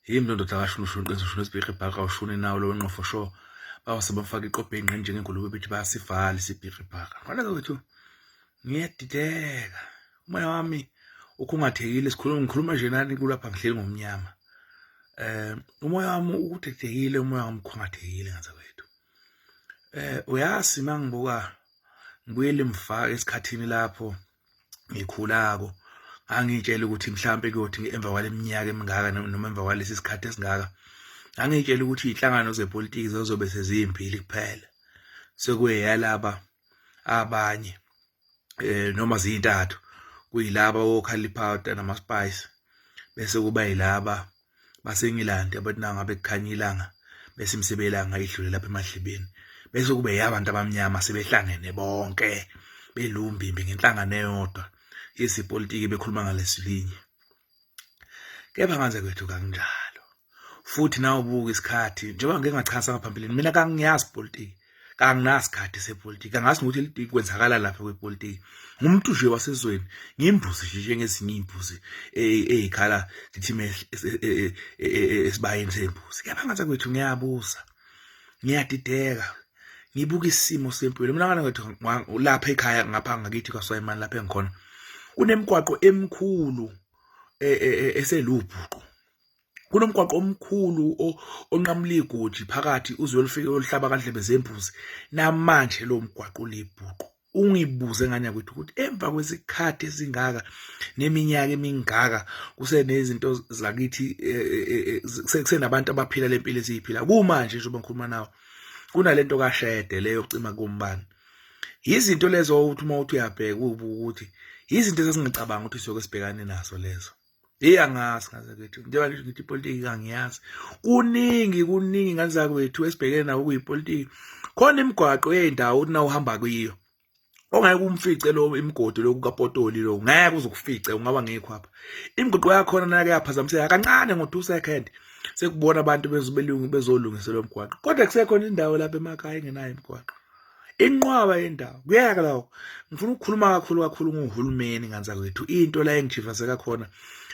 Yimi lo ndoda kashuni ushuni qiniso ushuni esibhikhi ibhaka ushuni nawo lo wenqofo sho bawase bamfaka iqobhe engqeni njengengulube bethi bayasivala isibhikhi ibhaka. Ngona kwethu ngiyadideka. Umoya wami ukhungathekile sikhuluma ngikhuluma nje nani kulapha ngihleli ngomnyama. Eh umoya wami ukudidekile umoya wami ukhungathekile ngaze kwethu. Eh uyazi mangibuka ngibuyele emva esikhathini lapho ngikhulako ngangitshela ukuthi mhlampe kuyothi emva kwaleminyaka emingaka noma emva kwalesi sikhathi esingaka ngangitshela ukuthi iy'nhlangano zepolitiki zizobe seziyimbili kuphela sekuyeyalaba abanye eh noma ziyintathu kuyilaba okhaliphawuda nama-spice bese kuba yilaba baseNgilandi abathi nangabe kukhanya ilanga bese imisebe yelanga idlule lapha emadlebeni bese kube yabantu abamnyama sebehlangene bonke belumbimbi ngenhlangano eyodwa yezepolitiki bekhuluma ngalesilinye kepha ngaze kwethu kanjalo futhi nawe ubuka isikhathi njengoba ngike ngachaza ngaphambilini mina kangiyazi politiki kanginasikhathi sepolitiki angazi nokuthi kwenzakala lapha kwipolitiki ngumuntu nje wasezweni ngimbuzi nje njengezinye iy'mbuzi ey'khala zithi esibayeni sey'mbuzi kepha ngathi kwethu ngiyabuza ngiyadideka ngibuka isimo sempilo mina ngane kwethu lapha ekhaya ngapha ngakithi kwaSwayimani lapha engikhona kunemigwaqo emikhulu eselubhuqu Kunomgwaqo omkhulu onqamula igodi phakathi uze uyolufika uyoluhlaba kandlebe zembuzi. Namanje lo mgwaqo ulibhuqu. Ungibuze ngane yakwethu ukuthi emva kwesikhathi esingaka neminyaka emingaka kusenezinto zakithi eh, eh, eh, kusenabantu abaphila lempilo esiyiphila kumanje njengoba ngikhuluma nawe kunalento kashede leyo yokucima kombani izinto lezo uthi uma uthi uyabheka ubuka ukuthi izinto esingacabanga ukuthi siyoke sibhekane nazo lezo Hey angazi ngaze kwethu njengoba ngisho ngithi ipolitiki kangiyazi kuningi kuningi ngane zakwethu esibhekene nawo kuyipolitiki khona imigwaqo yey'ndawo uthi na uhamba kuyo ongeke umfice lo imigodi lokhu kapotoli lo ngeke uzukufice ungaba ngekho apha imigoqo yakhona nake yaphazamiseka kancane ngo-2 second sekubona abantu bezobelungu bezolungisa lo mgwaqo kodwa kusekhona indawo lapha emakhaya engenayo imigwaqo inqwaba yendawo kuyeka lokho ngifuna ukukhuluma kakhulu kakhulu ngohulumeni nganza kwethu into la engijivazeka khona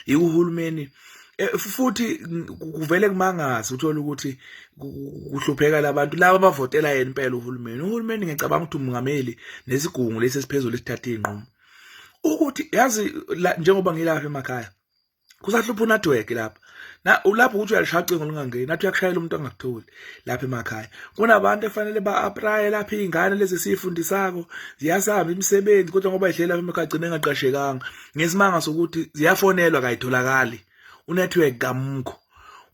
ikuhulumeni eh, futhi kuvele kumangazi uthola ukuthi kuhlupheka labantu laba abavotela yena impela uhulumeni uhulumeni ngicabanga ukuthi umongameli nesigungu lesi esiphezulu esithatha izinqumo ukuthi yazi njengoba ngilapha emakhaya kusahlupha unetwork lapha na ulapho ukuthi uyalishaya ucingo lungangeni nathi uyakushayela umuntu angakutholi lapha emakhaya kunabantu efanele ba-aplaye lapha iy'ngane lezi esiyifundisako ziyasaba imisebenzi kodwa ngoba ihleli lapha emakhaya gcine engaqashekanga ngesimanga sokuthi ziyafonelwa kayitholakali unetwork kamukho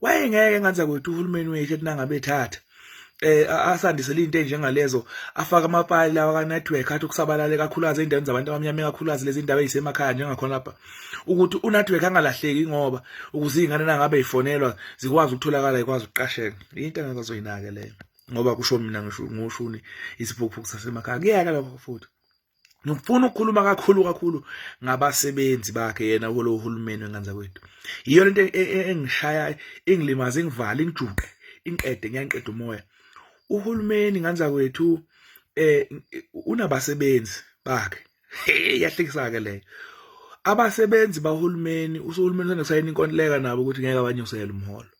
wayengeke nganza kwethu uhulumeni wethu ethi nangabe ethatha eh asandisele into enjengalezo afaka amapali lawa ka network athi ukusabalale kakhulukazi endaweni zabantu abamnyama kakhulukazi lezi ndawo ezisemakhaya njengakhona lapha ukuthi unetwork angalahleki ngoba ukuze izingane nangabe ifonelwa zikwazi ukutholakala ikwazi ukuqasheka into engeke azoyinake leyo ngoba kusho mina ngisho ngoshuni isiphukuphuku sasemakhaya kuyeka lokho futhi Ngifuna ukukhuluma kakhulu kakhulu ngabasebenzi bakhe yena kulo hulumeni wenganza kwethu. Yiyo lento e, e, e, engishaya ingilimaze ingivale ingijuqe inqede ngiyanqeda umoya. Uhulumeni nganza kwethu eh unabasebenzi bakhe. Iyahlekisa ke leyo. Abasebenzi bahulumeni usuhulumeni usenosayina inkontileka nabo ukuthi ngeke abanyusele umholo.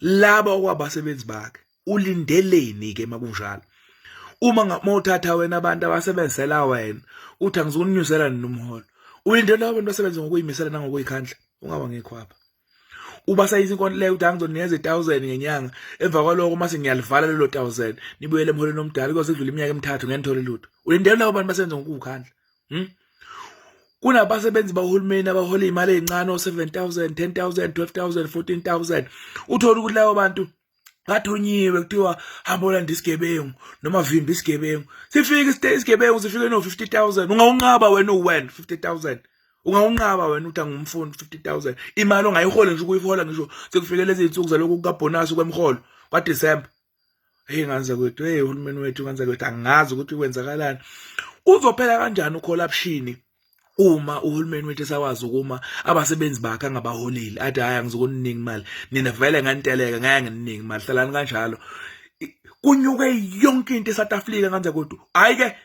Laba okwabasebenzi bakhe ulindeleni ke makunjalo uma mawuthatha wena abantu abasebenzela wena uthi angizukuninyusela nina umholo ulindele labo bantu basebenze ngokuyimisela nangokuyikhandla ungaba ngekho apha ubasayisa inkontileka ukuthi angizonikeza i-1000 ngenyanga emva kwaloko uma sengiyalivala lelo 1000 nibuyele emholweni omdala kuyoze kudlule iminyaka emithathu ngeke nithole lutho ulindele labo bantu basebenze ngokukhandla Kunabasebenzi bahulumeni abahola iy'mali ey'ncane o-7 000 10 000 12 000 14 000 uthole ukuthi labo bantu bathunyiwe kuthiwa hamba olanda isigebengu noma vimba isigebengu sifike isigebengu sifike no-50 000 ungawunqaba wena uwena 50 000 ungawunqaba wena uthi angumfundi 50 000 imali ongayihola ngisho ukuyihola ngisho sekufike lezi zinsuku zalokhu kukabhonasi kwemholo kwaDisemba Hey nganze kwethu, hey uhulumeni wethu nganze kwethu angazi ukuthi kwenzakalani. Uzophela kanjani ucorruption uma uhulumeni wethu esakwazi ukuma abasebenzi bakhe angabaholeli athi hayi angizukuninika imali nina vele nganiteleka ngeke ngininike imali hlalani kanjalo kunyuke yonke into eSouth Africa nganze kwethu hayi ke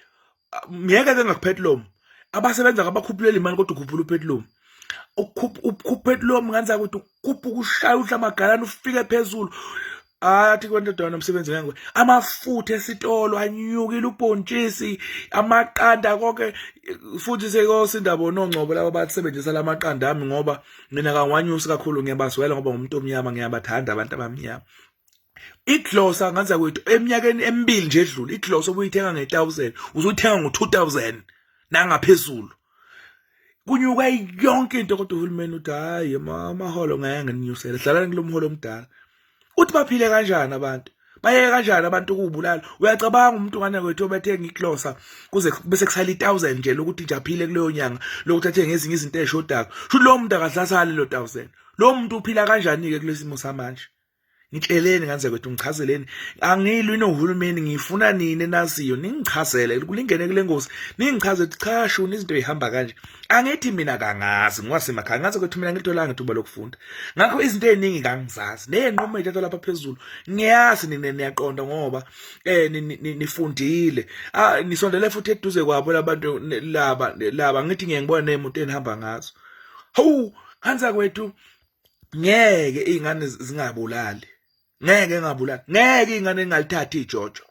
ngeke ke ngakuphethilomu abasebenza ngabakhuphulele imali kodwa ukhuphula uphethilomu Ukhuphe lo mnganza ukuthi ukhuphuka ushaya udla amagalani ufike phezulu. Athi kwento dona umsebenzi ngeke, amafutha esitolo anyukile, ubhontshisi, amaqanda, konke. Futhi sekosinda bona ongcobo laba basebenzisa lamaqanda ami, ngoba mina kangiwanyusi kakhulu, ngiyabazwela ngoba ngumuntu omnyama, ngiyabathanda abantu abamnyama. Iglosa nganza kwethu eminyakeni emibili nje edlule, iglosa obuyithenga nge-1000 uzuyithenga ngo-2000 nangaphezulu. Kunyuka yonke into, kodwa uhulumeni uthi hayi, amaholo ngeke ngininyusele, hlalani kulo mholo omdala. Uthi baphile kanjani abantu? Bayeke kanjani abantu ukubulala? Uyacabanga umuntu ngane kwethu obethenga iglosa kuze bese kusala i1000 nje lokuthi nje aphile kuleyo nyanga, lokuthi athenge ezinye izinto ezishodayo, shuthi lowo muntu akasasali lo 1000. Lo muntu uphila kanjani ke kulesimo samanje? Ngitsheleni nganze kwethu, ngichazeleni. Angilwi nohulumeni, ngifuna nini naziyo ningichazele kulingene kule ngozi, ningichaze ukuthi cha shuni izinto ihamba kanje. Angithi mina kangazi ngiwasemakhaya ngaze kwethu, mina ngitholanga ithuba lokufunda, ngakho izinto eziningi kangizazi nezinqumo ezithathwa lapha phezulu. Ngiyazi nina niyaqonda ngoba nifundile, ah, nisondele futhi eduze kwabo labantu laba. Ngithi ngiye ngibona nemoto enihamba ngazo. Hawu khanza kwethu, ngeke izingane zingabulali, ngeke ngabulali, ngeke ingane ingalithathi ijojo.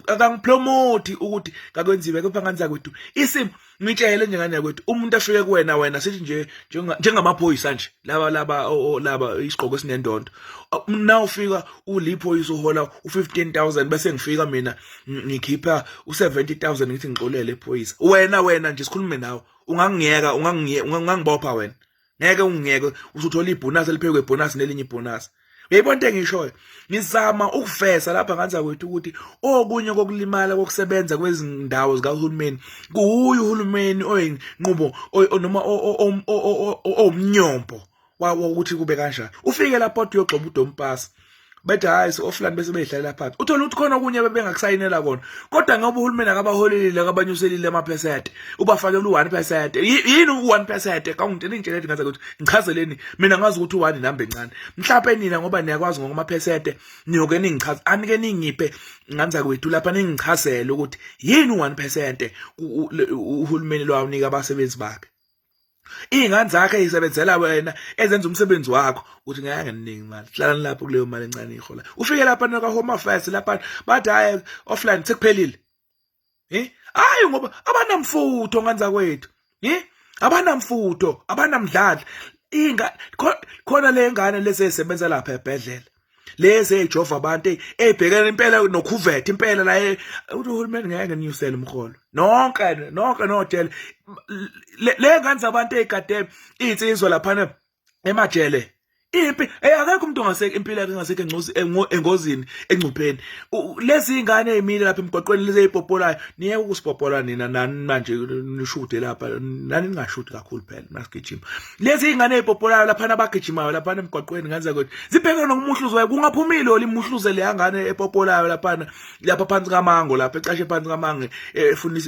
Kangipromote ukuthi kakwenziwe, kepha ngane zakwethu isimo ngitshele nje ngane yakwethu, umuntu afike kuwena, wena sithi nje njengamaphoyisa nje laba isigqoko esinendondo, na ufika uliphoyisa uhola u15000, bese ngifika mina ngikhipha u70000, ngithi ngixolele ephoyisa, wena nje sikhulume nawe, ungangiyeka? Ungangibopha wena? Ngeke ungiyeke. Usuthola ibonus eliphekwe ibonus nelinye ibonus. Uyayibona into engishoyo? Ngizama ukuveza lapha nganza kwethu ukuthi okunye kokulimala kokusebenza kwezindawo zikahulumeni kuwuye uhulumeni oyinqubo noma owumnyombo wokuthi kube kanjani. Ufike lapho uyogxoba udompasi, bethi hayi si-offline, bese beyidlalela phansi. Uthole ukuthi khona okunye bebengakusayinela kona, kodwa ngoba uhulumeni akabaholelile, akabanyuselile amaphesente, ubafakele u-1%. Yini u-1%? Kawungitshela, ingitshele ngaze ukuthi ngichazeleni. Mina ngazi ukuthi u-1 inamba encane. Mhlawumbe nina ngoba niyakwazi ngokwamaphesente niyoke ningichaze, anike ningiphe nganza kwethu lapha, ningichazele ukuthi yini u-1% uhulumeni lwawunika abasebenzi bakhe, iy'ngane zakhe ey'sebenzela wena, ezenza umsebenzi wakho. Uthi ngeke nginingi imali, hlalani lapho kuleyo mali encane ihola. Ufike lapha naka-Home Affairs lapha, bathi hhayi, offline sekuphelile. Hayi, ngoba abanamfutho nganza kwethu, abanamfutho, abanamdladla. Inga khona le ngane lezi ezisebenza lapha ebhedlela, lezi ey'jova abantu, ey'bhekene impela nokhuvethe impela la, uthi uhulumeni ngeke ninyusele umholo. Nonke nonke nojele le ngane zabantu ey'gade iy'nsizwa laphana emajele impi, akekho umuntu ongaseke impilo yakhe engasekho engozini, engcupheni. Lezi ingane ezimile lapha emgwaqweni, lezi ezipopolayo, niyeke ukusipopola nina nani manje nishude lapha, nani ningashudi kakhulu phela masigijima. Lezi ingane ezipopolayo lapha nabagijimayo lapha emgwaqweni ngenza ukuthi zibheke nomuhluzo wayo kungaphumile olimuhluze le ngane epopolayo lapha, lapha phansi kamango, lapha ecashe phansi kamango efuna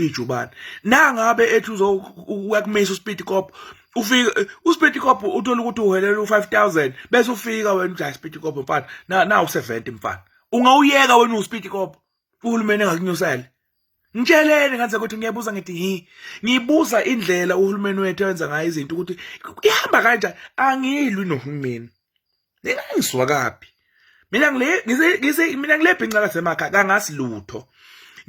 ijubane. Nangabe ethi uyakumisa uspeed cop, ufika uspeed cop uthola ukuthi uhelela u5000, bese ufika wena uthi hayi speed cop mfana, na na u70 mfana. Ungawuyeka wena uspeed cop uhulumeni engakunyusele? Ngitsheleni ngaze ukuthi ngiyabuza, ngithi hi, ngibuza indlela uhulumeni wethu enza ngayo izinto ukuthi ihamba kanjani. Angilwi nohulumeni, ningangizwa kabi. Mina ngile ngise mina ngile bhinca lasemakhaya, kangasilutho.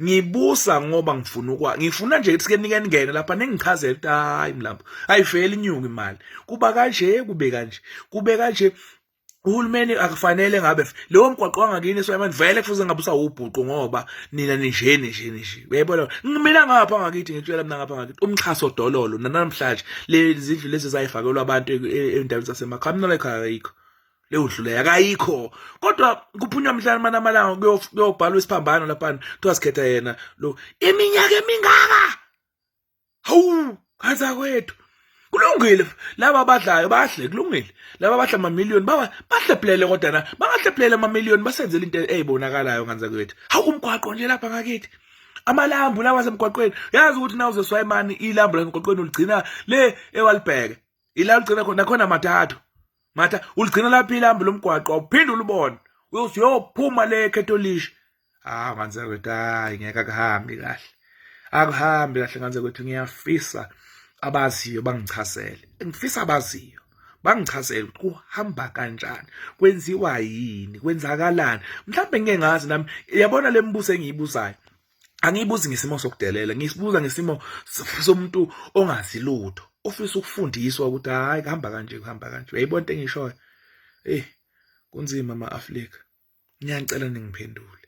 Ngibusa ngoba ngifuna ukwa ngifuna nje ukuthi ke nike ningene lapha ningichazele ukuthi hayi mlambo, ayiveli inyuka imali, kuba kanje, kube kanje, kube kanje. Uhulumeni akufanele ngabe lowo mgwaqo wangakini eswayimani vele kufuze ngabe usawubhuqu, ngoba nina ninje ninje ninje. Uyayibona, mina ngapha ngakithi, ngitshela mina ngapha ngakithi umxhaso dololo nanamhlanje, lezi zindlu lezi zayifakelwa abantu endaweni zasemakhaya, mina la ekhaya ayikho leyo ndlu leyo, akayikho. Kodwa kuphunywa mhla manamalanga kuyobhalwa isiphambano laphana, kuthiwa sikhetha yena lo iminyaka emingaka. Hawu khaza kwethu, kulungile, laba abadlayo bahle, kulungile, laba abadla amamiliyoni baba bahlephulele, kodwa na bangahlephulele amamiliyoni basenzele into eyibonakalayo nganza kwethu. Hawu, umgwaqo nje lapha ngakithi, amalambu lawa asemgwaqweni, yazi ukuthi na uzeswayimani ilambu lasemgwaqweni uligcina le ewalibheke, ila uligcina khona nakhona mathathu matha, uligcina lapha ilambu lomgwaqo, awuphinde ulubone, uyophuma le ekhetolisha. Ah nganze kwethu, hayi ngeke, akuhambi kahle, akuhambi kahle nganze kwethu. Ngiyafisa Abaziyo bangichazele, ngifisa abaziyo bangichazele ukuthi kuhamba kanjani, kwenziwa yini, kwenzakalani. Mhlawumbe ngike ngazi nami, yabona le mibuzo engiyibuzayo, angiyibuzi ngesimo sokudelela, ngisibuza ngesimo somuntu ongazi lutho, ofisa ukufundiswa ukuthi hayi, kuhamba kanje, kuhamba kanje. Uyayibona into engishoyo? Eh, kunzima ma-Afrika, ngiyangicela ningiphendule.